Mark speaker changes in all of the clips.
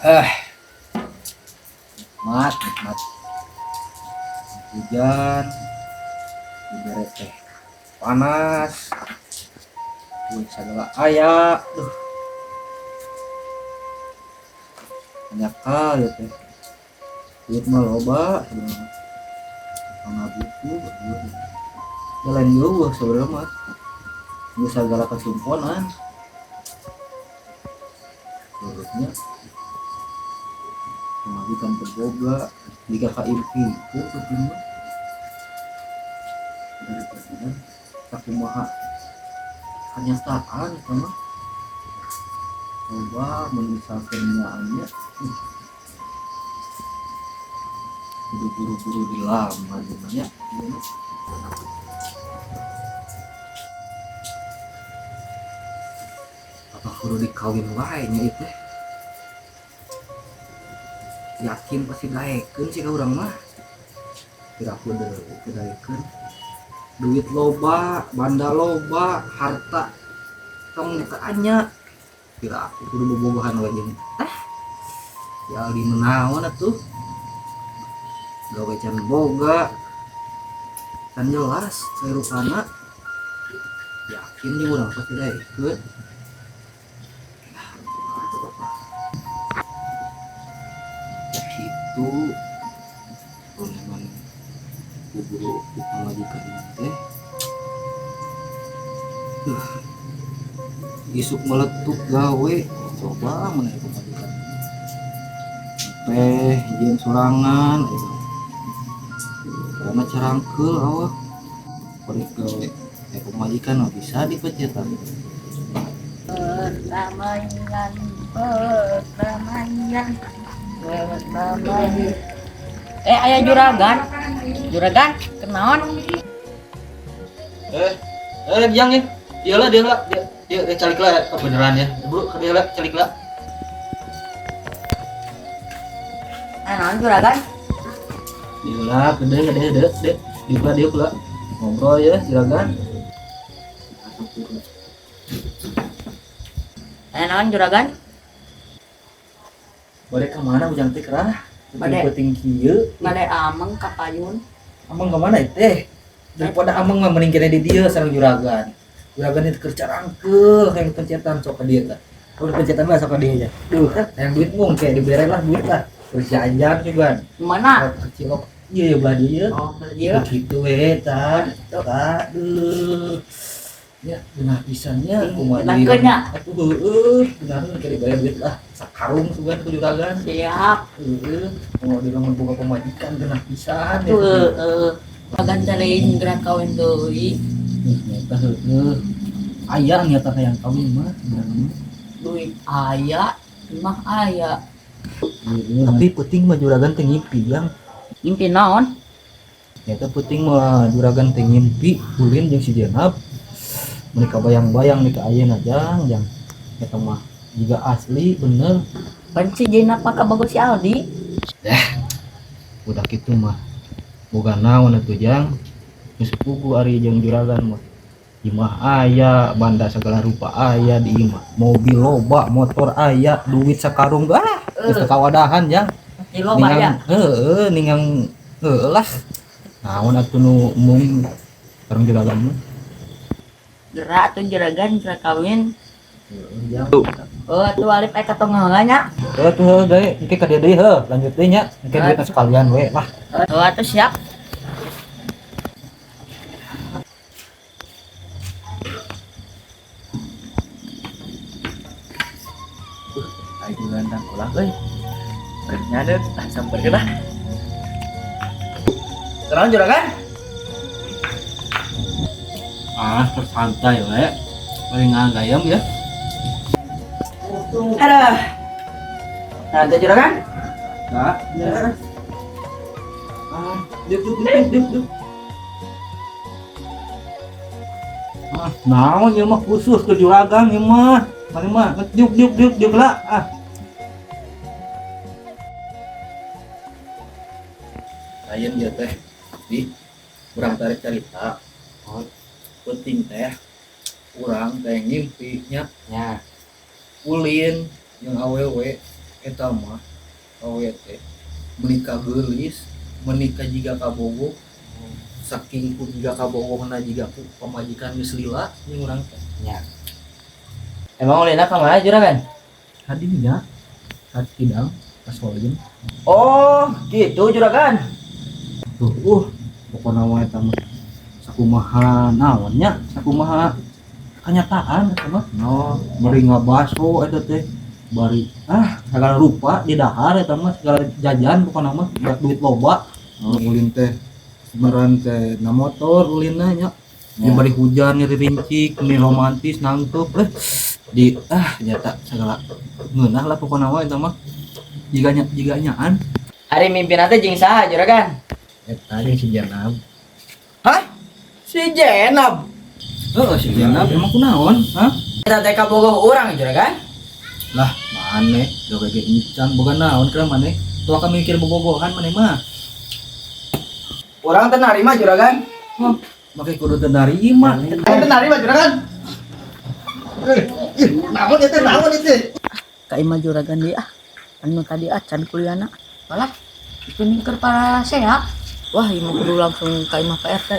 Speaker 1: Eh, nikmat, nikmat. Hujan, dibere teh panas, duit segala aya, duh. Banyak kali ya teh. Duit mah loba sebenarnya. Pangabutuh, duit. Jalan jauh sebenarnya mah. Geus segala kasumponan. Menurutnya pamajikan teu boga jika ka impi itu penting mah daripada sakumaha kenyataan eta mah coba mun misalkan nyaannya kudu buru-buru dilamar nya. Apa kudu dikawin wae nya ieu teh? Yakin pasti daekeun sih ka urang mah. Kira aku deui daekeun. Duit loba, banda loba, harta tong ditanya. Kira aku kudu bobogohan wae jeung teh. Ya Aldi menaon atuh. Gawe can boga. Can jelas kairupana. Yakin jeung urang pasti daekeun. Itu kalau memang buru pamajikan teh isuk meletup gawe coba mana pamajikan teh jeung sorangan karena carangkeul awak balik gawe pamajikan mah bisa dipecetan.
Speaker 2: Perdamaian, perdamaian, perdamaian. Ayah juragan. Juragan, kenaon?
Speaker 1: Biang ya. Dia lah, dia lah, dia, dia, dia calik lah kebenaran ya. Bro, dia lah, calik lah.
Speaker 2: Naon juragan?
Speaker 1: Dia lah, gede, gede, gede, gede. Dia lah, dia lah. Ngobrol ya, juragan.
Speaker 2: Naon juragan?
Speaker 1: Balik ke mana ujang teh kerah?
Speaker 2: Bade.
Speaker 1: Penting kieu.
Speaker 2: Bade ameng ka payun.
Speaker 1: Ameng ke mana teh? Daripada ameng mah mending kene di dieu sareng juragan. Juragan itu keur carangkeul kayak pencetan sok ka dieu tah. Kalau pencetan mah sok ka dieu nya. Duh, yang duit mung kayak dibere lah duit lah. Terus jajan juga.
Speaker 2: Mana?
Speaker 1: Kecil. Iya, ya belah dieu.
Speaker 2: Oh, belah dieu.
Speaker 1: Begitu we tah. Tah, duh. Ya, benar pisannya kumaha
Speaker 2: Benar nya.
Speaker 1: Atuh heueuh, benar kayak dibayar duit lah. Sakarung sugan ku juragan.
Speaker 2: Siap.
Speaker 1: Heueuh, mau di lamun boga pamajikan genah pisan.
Speaker 2: Atuh heueuh. Juragan teh lain gerak kawin deui.
Speaker 1: Nyata heueuh. Aya nyata hayang kawin mah sebenarnya.
Speaker 2: Duit aya, mah aya.
Speaker 1: Tapi penting mah juragan teh ngimpi, Jang.
Speaker 2: Ngimpi naon?
Speaker 1: Nyata penting mah juragan teh ngimpi ulin jeung si Jenab. Mereka bayang-bayang nih ke ayeuna Jang, Jang. Eta mah jiga asli bener.
Speaker 2: Pan si Jenab mah kabogoh si Aldi.
Speaker 1: Udah kitu mah. Boga naon atuh Jang? Geus pugu ari jeung juragan mah. Imah aya, banda segala rupa aya di imah. Mobil loba, motor aya, duit sakarung ah, geus teu kawadahan Jang.
Speaker 2: Di loba ya.
Speaker 1: Heeh, ningang heueuh lah. Naon atuh nu mung sareng juragan mah.
Speaker 2: Gerak tuh juragan gerak kawin.
Speaker 1: Heeh,
Speaker 2: Oh, tuh alif katong heula nya.
Speaker 1: Heuh tuh heuh deui, engke ka dieu deui heuh, lanjut deui nya. Engke duitna sekalian we lah.
Speaker 2: Oh, atuh siap.
Speaker 3: Ayo juragan ulah euy. Keur nyadeut, ah samperkeun lah. Tenang juragan.
Speaker 1: Ah, tersantai we. Paling ngagayam ya.
Speaker 3: Aduh. Nah, teh juragan?
Speaker 1: Nah, ya. Ah, duk duk duk duk duk. Ah, naon ieu mah khusus ke juragan ieu mah. Mari mah, diuk diuk diuk diuk lah. Ah. Lain ieu teh. Di urang tarik carita. Oh, penting teh urang teh ngimpi nya.
Speaker 3: Ya.
Speaker 1: Ulin jeung awewe Eta mah awewe teh menikah geulis, menikah jiga kabogoh. Saking ku jiga kabogohna jiga ku pamajikan geus lila jeung urang teh.
Speaker 3: Nya. Emang ulinna ka mana, Juragan?
Speaker 1: Hadinya hati kidang kasolin.
Speaker 3: Oh, gitu, Juragan.
Speaker 1: Tuh, pokokna mah eta mah sakumaha naon nya, sakumaha kenyataan eta mah. No, bari ngabaso eta teh, bari segala rupa di dahar eta mah, segala jajan pokokna mah buat duit loba. Oh, ulin teh sebaran teh na motor ulinna nya. Di bari hujan ngirincik, ni romantis nangkep di nyata segala ngeunah lah pokokna mah eta mah. Jiganya jiganyaan.
Speaker 3: Ari mimpina teh jeung saha, Juragan?
Speaker 1: Eta jeung si Jenab.
Speaker 3: Hah? Si Jenab.
Speaker 1: Heeh, si Jenab emang kunaon? Hah?
Speaker 3: Eta teh kabogoh urang, Juragan.
Speaker 1: Lah, maneh doge ge encan boga naon keur maneh? Tua ka mikir bobogohan maneh mah.
Speaker 3: Urang teh narima, Juragan.
Speaker 1: Oh, make kudu teu narima.
Speaker 4: Ayo teu narima, Juragan. Eh, naon itu, naon itu?
Speaker 2: Ka imah juragan dia ah. Anu tadi acan kuliahna. Malah itu ningker para sehat. Wah, ieu mah kudu langsung ka imah Pak RT.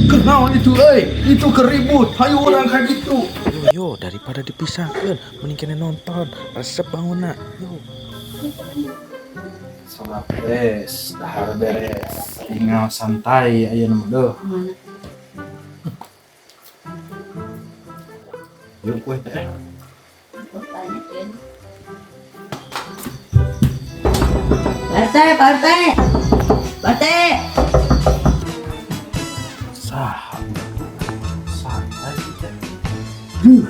Speaker 4: Kenaon itu euy? Itu keribut. Hayu urang ka ditu.
Speaker 5: Yo yo, daripada dipisahkan, mending kena nonton. Resep bangunna. Yo.
Speaker 6: Salat beres, dahar beres, tinggal santai aja mah deuh.
Speaker 2: Mana?
Speaker 6: Yuk kue teh.
Speaker 2: Pak RT, Pak RT. Pak RT.
Speaker 6: Sah. Santai teh. Duh.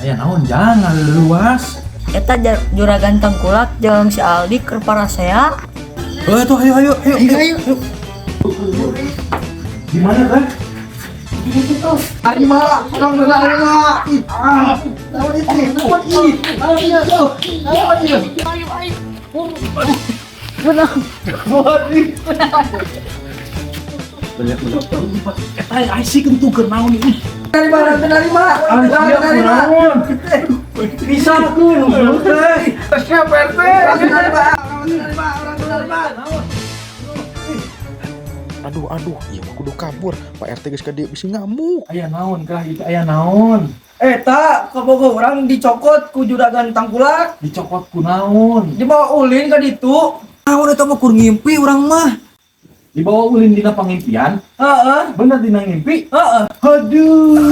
Speaker 6: Aya naon jangan luas.
Speaker 2: Eta juragan tengkulak jeung si Aldi keur parasea.
Speaker 6: Eh tuh, ayo ayo ayo ayo. Ayo. Di mana kan?
Speaker 4: Tarima, urang narima. Ih, ah, naon itu? Naon ih? Naon ieu? Naon ieu?
Speaker 2: Ayo, ayo. Benar.
Speaker 6: Banyak banyak. Eta asik entu keur naon ieu?
Speaker 4: Narima, narima.
Speaker 6: Anjir,
Speaker 4: Narima.
Speaker 6: naon? Bisa keun teh.
Speaker 4: Siap RT. Narima, narima, urang narima.
Speaker 5: Aduh aduh, ieu mah kudu kabur. Pak RT geus ka dieu bisi ngamuk.
Speaker 6: Aya naon kah itu, aya naon?
Speaker 3: Eta kabogoh urang dicokot ku juragan tangkulak,
Speaker 6: Dicokot ku naon?
Speaker 3: Dibawa ulin ka ditu.
Speaker 1: Naon eta mah kur ngimpi urang mah.
Speaker 6: Dibawa ulin dina pangimpian?
Speaker 3: Heeh.
Speaker 6: Bener dina ngimpi?
Speaker 3: Heeh.
Speaker 6: Aduh.